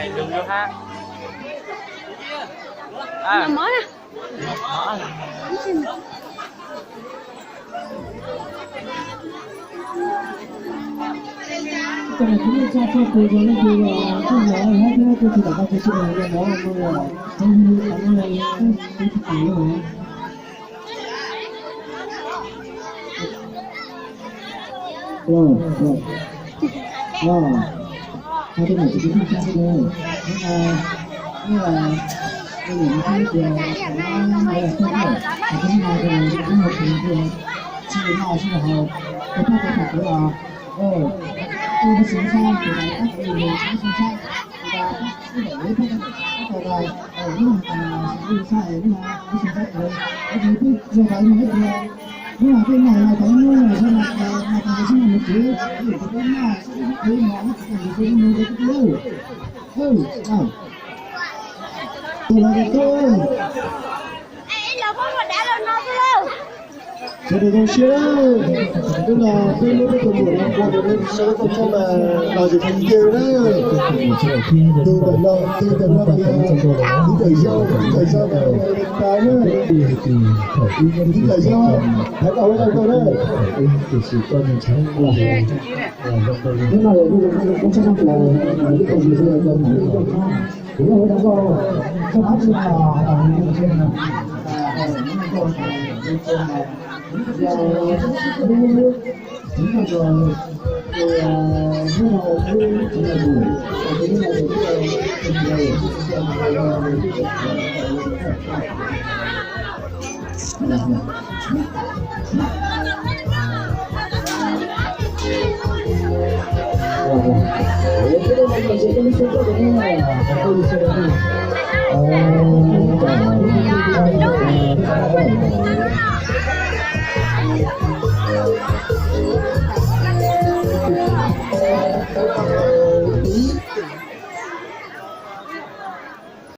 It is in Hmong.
Tus lub hab. Mov na. Hello, hello. Hello. Hai cái này thì cũng không sao đâu. Thế là, thế là, đây là những cái video mà nó hay là không phải. Và cái này thì cũng một phần thì chỉ là lo cho là hầu. Cái phát cái này là, ờ, tôi có sống sao, thì là các cái video nó sống sao. Thì là, cái này, cái này, cái này là, ờ, những hàng, ờ, sống sao, những hàng, nó sống sao, ờ, cái gì cũng, giờ phải nói thì là, Đúng rồi, cái này là phải mua rồi, sao mà, mà, mà, mà sao mà một triệu, một triệu mà, sao mà một triệu mà, sao mà một triệu mua được cái đâu. Ừ, à. Tôi là cái tôi. Sawv daws zoo siab, twb los peb muab peb tus muam no ua rau peb sawv daws tau tshaj mas los zem kawg na. Tus ntawm no, tus ntawm no tias tus ntawm yau, tus ntawm yau mas ua tau na. Tus ntawm yau, hais tau hais tau na. Hnub no yog ib tug koob tsab noj plas, ib tug koob tsab noj plas, tus ntawm yau, tus ntawm yau,